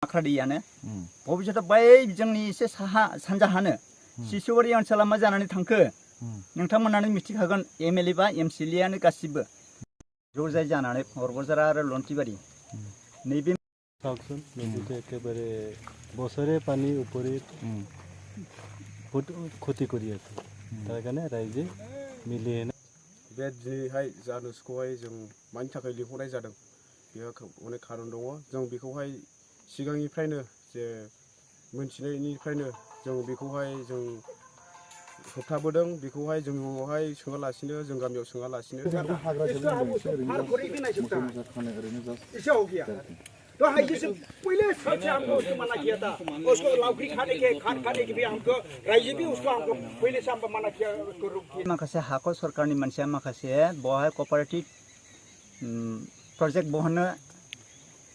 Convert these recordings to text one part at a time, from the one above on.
माख्रादैयानो भबिष्यतआव बै जोंनि एसे साहा सानजाहानो सिसुवारि ओनसोला मा जानानै थांखो नोंथांमोनानो मिथिखागोन एमएलए बा एमसिएलएआनो गासिबो ज' जाय जानानै हरबजारा आरो लन्थिबारि नैबे চাওকচোন নদীটো একেবাৰে বছৰে পানী উপৰি ক্ষতি কৰি আছে তাৰ কাৰণে ৰাইজে মিলি बे दिनैहाय जा नुसखौहाय जों मानि थाखाय लिंहरनाय जादों बेहा अनेक खारन दङ जों बेखौहाय सिगांनिफ्रायनो जे मोनथिनायनिफ्रायनो जों बेखौहाय जों होबथाबोदों बेखौहाय जों न'आवहाय सोङालासिनो जों गामियाव सोङालासिनो तो हाई जिस पहले सबसे हमको उसको मना किया था उसको लौकी खाने के खाने के भी हमको राइज भी उसको हमको पहले से हमको मना किया उसको रोक किया माखासे हाखौ सरकारनि मानसिया माखासे बहाय कोअपारेटिव प्रोजेक्ट बहननो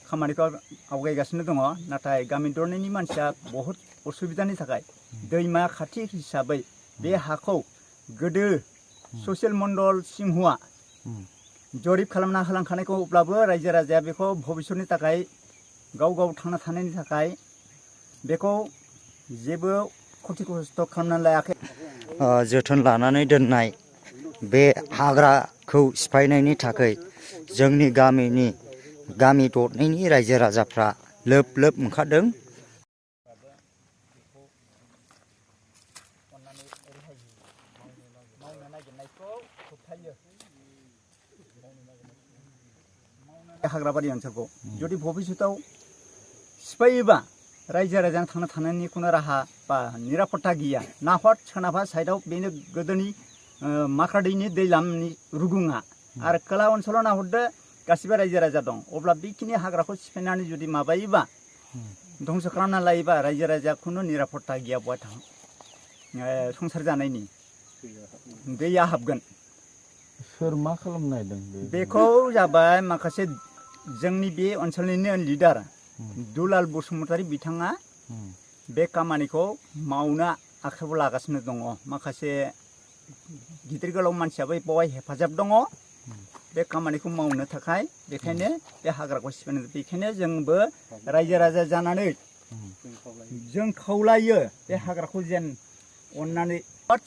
खामानिखौ आवगायगासिनो दङ नाथाय गामि दरनैनि मानसिया बहुत असुबिदानि थाखाय दैमा खाथि हिसाबै बे हाखौ गोदो ससियेल मण्डल सिंहुआ जरिब खालामना होलांखानायखौ अब्लाबो रायजो राजाया बेखौ भबिष्यतनि थाखाय गाव गाव थांना थानायनि थाखाय बेखौ जेबो खथि खस्थ' खालामनानै लायाखै जोथोन लानानै दोननाय बे हाग्राखौ सिफायनायनि थाखाय जोंनि गामि दरनैनि रायजो राजाफ्रा लोब लोब ओंखारदों हाग्राबारि ओनसोलखौ जुदि भबिष्यतआव सिफायोबा रायजो राजानो थांना थानायनि खुनु राहा बा निरापत्ता गैया नाहर सोनाबहा साइडआव बेनो गोदोनि माख्रादैनि दैलामनि रुगुङा आरो खोला ओनसोलाव नाहरदो गासिबो रायजो राजा दं अब्ला बेखिनि हाग्राखौ सिफायनानै जुदि माबायोबा धंस खालामना लायोबा रायजो राजाया खुनु निरापत्ता गैया बहा थां संसार जानायनि दैया हाबगोन सोर मा खालामनो नागिरदों बेखौ जाबाय माखासे जोंनि बे ओनसोलनिनो लिडार दुलाल बसुमतारी बिथाङा बे खामानिखौ मावनो आखायाव लागासिनो दङ माखासे गिदिर गोलाव मानसियाबो बेवहाय हेफाजाब दङ बे खामानिखौ मावनो थाखाय बेखायनो बे हाग्राखौ सिफायनो बेखायनो जोंबो रायजो राजा जानानै जों खावलायो बे हाग्राखौ जेन अननानै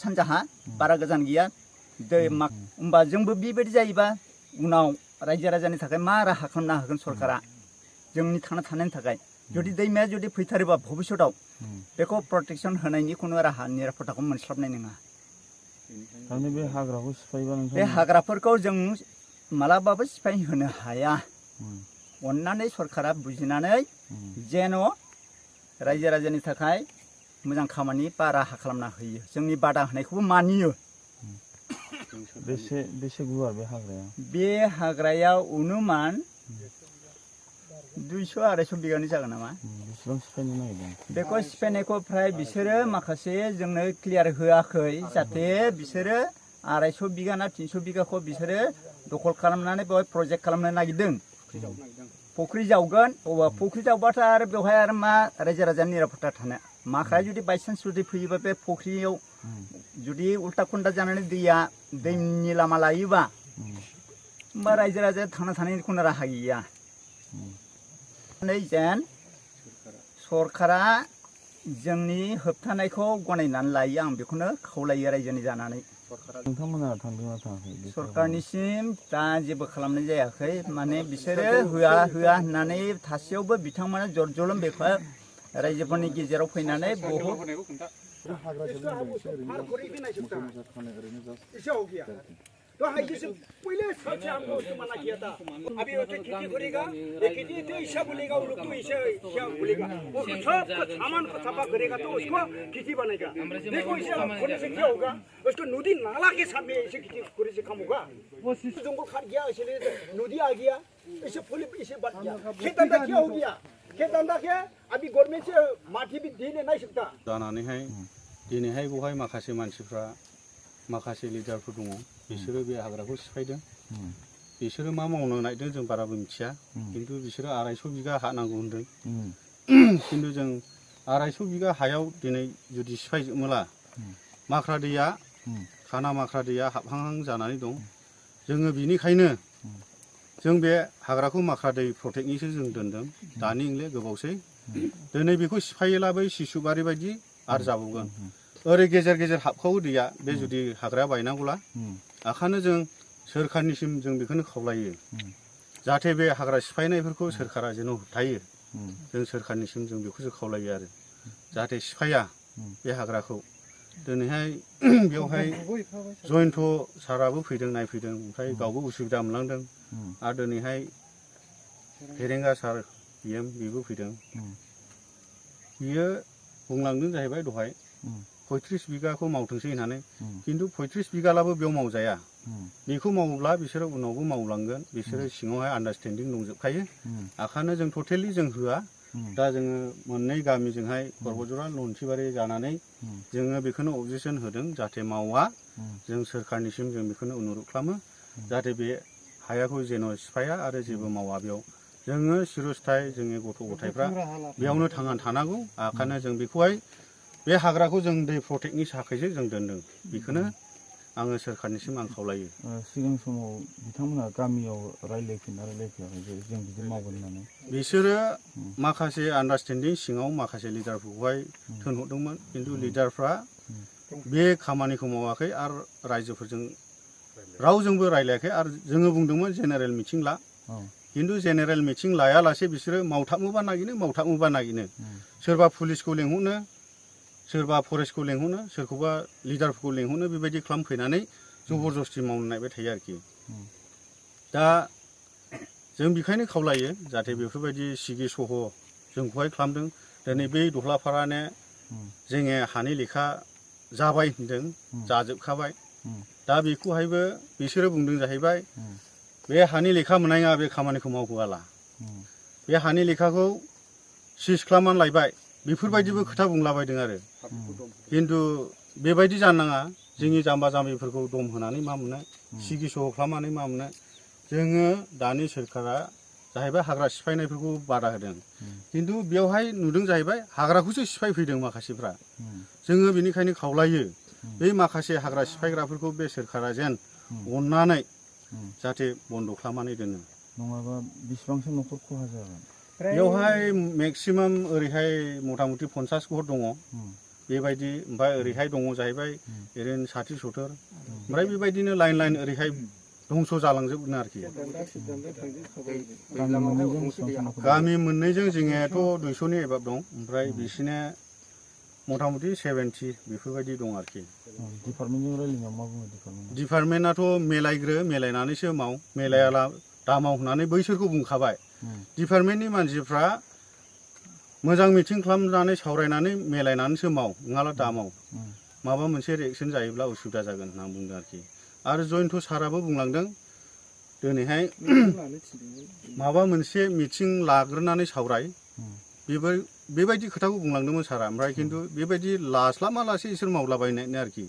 सानजाहा बारा गोजान गैया दै होमबा जोंबो बेबायदि जायोबा उनाव रायजो राजानि थाखाय मा राहा खालामना होगोन सरकारा जोंनि थांना थानायनि थाखाय जुदि दैमाया जुदि फैथारोबा भबिष्यतआव बेखौ प्रटेक्सन होनायनि खुनु राहा निरापत्ताखौ मोनस्लाबनाय नङा बे हाग्राखौ सिफायबा बे हाग्राफोरखौ जों मालाबाबो सिफायहोनो हाया अननानै सरकारा बुजिनानै जेन' रायजो राजानि थाखाय मोजां खामानि बा राहा खालामना होयो जोंनि बादा होनायखौबो मानियो बेसे गुवार बे हाग्रायाव अनुमान 200-250 बिगानि जागोन नामा बेखौ सिफायनायखौ फ्राय बिसोरो माखासे जोंनो क्लियार होआखै जाहाथे बिसोरो 250 बिगा ना 300 बिगाखौ बिसोरो दखल खालामनानै बेवहाय प्रजेक्ट खालामनो नागिरदों फुख्रि जावगोन अबा फुख्रि जावबाथ' आरो बेवहाय आरो मा रायजो राजानि निरापत्ता थानो माखाया जुदि बायसान्स जुदि फैयोबा बे फुख्रियाव जुदि उल्टा खुन्दा जानानै दैनि लामा लायोबा होमबा रायजो राजाया थांना थानायनि खुनु राहा गैया जेन सरकारा जोंनि होबथानायखौ गनायनानै लायो आं बेखौनो खावलायो रायजोनि जानानै नोंथांमोना थांदोंना थाङाखै सरकारनिसिम दा जेबो खालामनाय जायाखै माने बिसोरो होआ होननानै थासेयावबो बिथांमोना जर जलम बेखौ रायजोफोरनि गेजेराव फैनानै बहुत तो हाई जिस पहले सबसे हमको उसको मना किया था अभी वो खेती करेगा ये खेती तो ऐसा बोलेगा वो लोग तो ऐसा बोलेगा उसको सब सामान को छापा करेगा तो उसको खेती बनेगा देखो इसे करने से क्या होगा उसको नदी नाला के साथ में ऐसे खेती करने से कम होगा वो जंगल काट गया इसलिए नदी आ गया इसे फूल इसे बच गया खेत अंदर क्या हो गया खेत अंदर क्या अभी गवर्नमेंट से माटी भी देने नहीं सकता जानानैहाय दिनैहाय बहाय माखासे मानसिफ्रा माखासे लिडारफोर दङ बिसोरो बे हाग्राखौ सिफायदों बिसोरो मा मावनो नागिरदों जों बाराबो मिथिया खिन्थु बिसोरो 250 बिगा हा नांगौ होनदों खिन्थु जों 250 बिगा हायाव दिनै जुदि सिफायजोबोला माख्रादैया खाना माख्रादैया हाबहांहां जानानै दं जोङो बिनिखायनो जों बे हाग्राखौ माख्रादै प्रटेक्टनिसो जों दोनदों दानि इंले गोबावसै दिनै बेखौ सिफायोला बै सिसुबारि बायदि आरो जाबावगोन ओरै गेजेर गेजेर हाबखावो दैया बे जुदि हाग्राया बायनांगौला ओंखायनो जों सोरखारनिसिम जों बेखौनो खावलायो जाहाथे बे हाग्रा सिफायनायफोरखौ सोरखारा जेन' होबथायो जों सोरखारनिसिम जों बेखौसो खावलायो आरो जाहाथे सिफाया बे हाग्राखौ दिनैहाय बेवहाय जयन्त साराबो फैदों नायफैदों ओमफ्राय गावबो उसुबिदा मोनलांदों आरो दिनैहाय फेरेंगा सार बेबो फैदों बियो बुंलांदों जाहैबाय दहाय 35 बिगाखौ मावथोंसै होननानै खिन्थु 35 बिगालाबो बेयाव मावजाया बेखौ मावोब्ला बिसोरो उनावबो मावलांगोन बिसोरो सिङावहाय आन्डारस्टेन्डिं दंजोबखायो ओंखायनो जों टटेलि जों होआ दा जोङो मोननै गामिजोंहाय करबजरा लन्थिबारि जानानै जोङो बेखौनो अबजेक्सन होदों जाहाथे मावा जों सोरखारनिसिम जों बेखौनो अनुरद खालामो जाहाथे बे हायाखौ जेन' सिफाया आरो जेबो मावा बेयाव जोङो सिरस्थाय जोंनि गथ' गथायफ्रा बेयावनो थांनानै थानांगौ ओंखायनो जों बेखौहाय बे हाग्राखौ जों दै प्रटेक्टनि थाखायसो जों दोनदों बेखौनो आङो सोरखारनिसिम आं खावलायो सिगां समाव बिथांमोना गामियाव रायलायफिनाखै जे जों बिदि मावगोन होननानै बिसोरो माखासे आन्डारस्टेन्डिं सिङाव माखासे लिडारफोरखौहाय थिनहरदोंमोन खिन्थु लिडारफ्रा बे खामानिखौ मावाखै आरो रायजोफोरजों रावजोंबो रायलायाखै आरो जोङो बुंदोंमोन जेनेरेल मिटिं ला खिन्थु जेनेरेल मिटिं लायालासे बिसोरो मावथाबनोबा नागिनो सोरबा पुलिसखौ लेंहरनो सोरबा फरेस्टखौ लेंहरनो सोरखौबा लिडारफोरखौ लेंहरनो बेबायदि खालामफैनानै जबरदस्ति मावनो नायबाय थायो आरोखि दा जों बेखायनो खावलायो जाहाथे बेफोरबायदि सिगि सह जोंखौहाय खालामदों दिनै बै दहलाफारानो जोङो हानि लेखा जाबाय होनदों जाजोबखाबाय दा बेखौहायबो बिसोरो बुंदों जाहैबाय बे हानि लेखा मोननाया बे खामानिखौ मावहोआला बे हानि लेखाखौ सिज खालामनानै लायबाय बेफोरबायदिबो खोथा बुंलाबायदों आरो खिन्थु बेबायदि जानो नाङा जोंनि जाम्बा जाम्बिफोरखौ दम होनानै मा मोनो सिगि सह खालामनानै मा मोनो जोङो दानि सोरखारा जाहैबाय हाग्रा सिफायनायफोरखौ बादा होदों खिन्थु बेवहाय नुदों जाहैबाय हाग्राखौसो सिफायफैदों माखासेफ्रा जोङो बेनिखायनो खावलायो बे माखासे हाग्रा सिफायग्राफोरखौ बे सोरखारा जेन अननानै जाहाथे बन्द' खालामनानै दोनो नङाबा बेसेबांसो न'खर खहा जागोन बेवहाय मेक्सिमाम ओरैहाय मथा मथि 50 घर दङ बेबायदि ओमफ्राय ओरैहाय दङ जाहैबाय ओरैनो 60-70 ओमफ्राय बेबायदिनो लाइन ओरैहाय धंस जालांजोबगोन आरोखि गामि मोननैजों जोंनियाथ' 200नि एबाब दं ओमफ्राय बिसिना मथा मथि 70 बेफोरबायदि दं आरोखि डिपार्टमेन्टजों रायलायनायाव मा बुङो डिपार्टमेन्टआथ' मेलायनानैसो माव मेलायाला दामाव होननानै बैसोरखौ बुंखाबाय डिपार्टमेन्टनि मानसिफ्रा मोजां मिटिं खालामनानै सावरायनानै मेलायनानैसो माव नङाला दामाव माबा मोनसे रिएक्सन जायोब्ला उसुबिदा जागोन होनना बुंदों आरोखि आरो जयन्त साराबो बुंलांदों दिनैहाय माबा मोनसे मिटिं लाग्रोनानै सावराय बेबायदि खोथाखौ बुंलांदोंमोन सारा ओमफ्राय खिन्थु बेबायदि लास्लामालासे इसोर मावलाबायनाय आरोखि